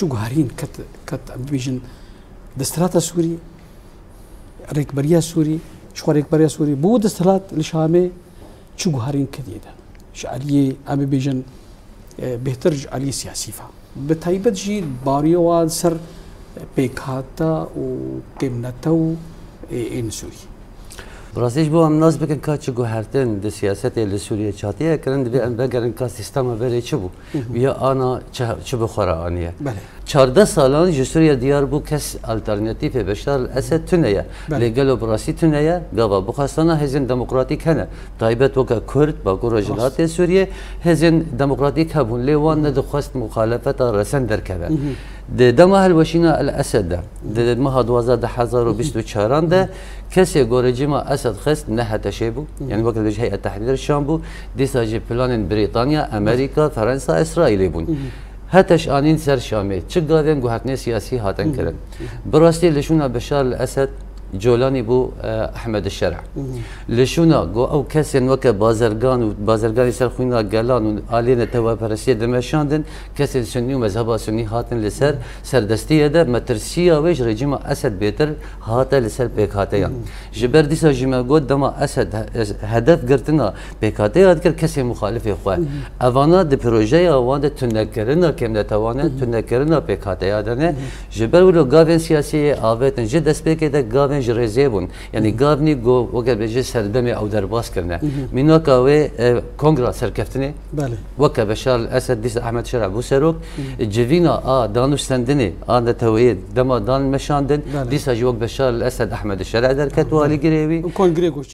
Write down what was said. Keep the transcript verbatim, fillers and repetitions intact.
Çi guherîn ket, ket em bibêjin desthilata Sûrî, rêkberiya Sûrî, ji xwe rêkberiya Sûrî bû desthelat li Şamê, çi guherîn ketiye de? Ji aliyê, em bibêjin, e, bêhtir ji aliyê siyasî ve. Bi taybet jî bariyo wan ser pêkhata û kêmnete û ê, ên Sûrî. Bi rastî ji bo em nas bikin ka çi guhertin di siyasetê li Sûriyê çatiye kirin, divê em vegerin ka sîstema berê çi bû? Hı hı. Ya ana çi, çi bi xwe re aniye? Belê. Çardeh salan ji Sûriye diyar bû kes alternatîfê Beşar el Esed tune ye. Belê. Lê gelo bi rastî tune ye? Gava bixwestana hêzên demokratîk hene. Taybet weke Kurd, Bakur Rojhilatê Sûriyê, hêzên demokratîk hebûn. Lê wan nedixwest muxalefeta resen derkeve. Hı hı. Di dema hilweşîna El Esed de, di meha duwazdeh du hezar û bîst û çaran de kesê ku rejîma Esed xist ne HTŞ'ê bû. Hı. Yani weke dibêje Heyet Tehrîr Şam bû. Dîsa jî planên Brîtanya, Amerîka, Ferensa, Îsraîlê bûn. Hı hı. HTŞ anîn ser Şamê. Çi gavên guhertinê siyasî hatin Hı hı. kirin? Hı hı. Bi rastî li şûna Beşar el Esed colanî bû, e, Ehmed Şer'a. Hı hı. Li şûna ku ew kesên weke bazergan û bazerganî ser xwîna gelan û aliyê neteweperestiyê dimeşandin, kesên sunnî û mezheba sunnî hatin li ser serdestiyê de, metirsiya wê ji rejîma Esed bêtir hate li ser pêkhateyan. Hı hı. Ji ber dîsa jî me got dema Esed he-, hedef girtina pêkhateya dikir kesên muxalifê xwe. Hı hı. Evana di projeya wan de tunekirina kêmnetewan e, Hı hı. tunekirina pêkhateya de ne. Hı hı. Ji ber wilo gavên siyasî yê avêtin, ji destpêkê de gavên ji rêzê bûn. Yani Hı hı. gavnî go weke bêje serdemê ew derbas kirine. Hı hı. Mînaka wê, e, kongra serkeftinê. Belê. Weke Beşar el Esed dîsa Ehmed Şer'a bû serok. Hı hı. Civîna a danûstendinê a neteweyê dema dan meşandin, Belê. dîsa jî wek Beşar el Esed Ehmed Şer'a derket Belê. walî girê wî. Û kongrê goş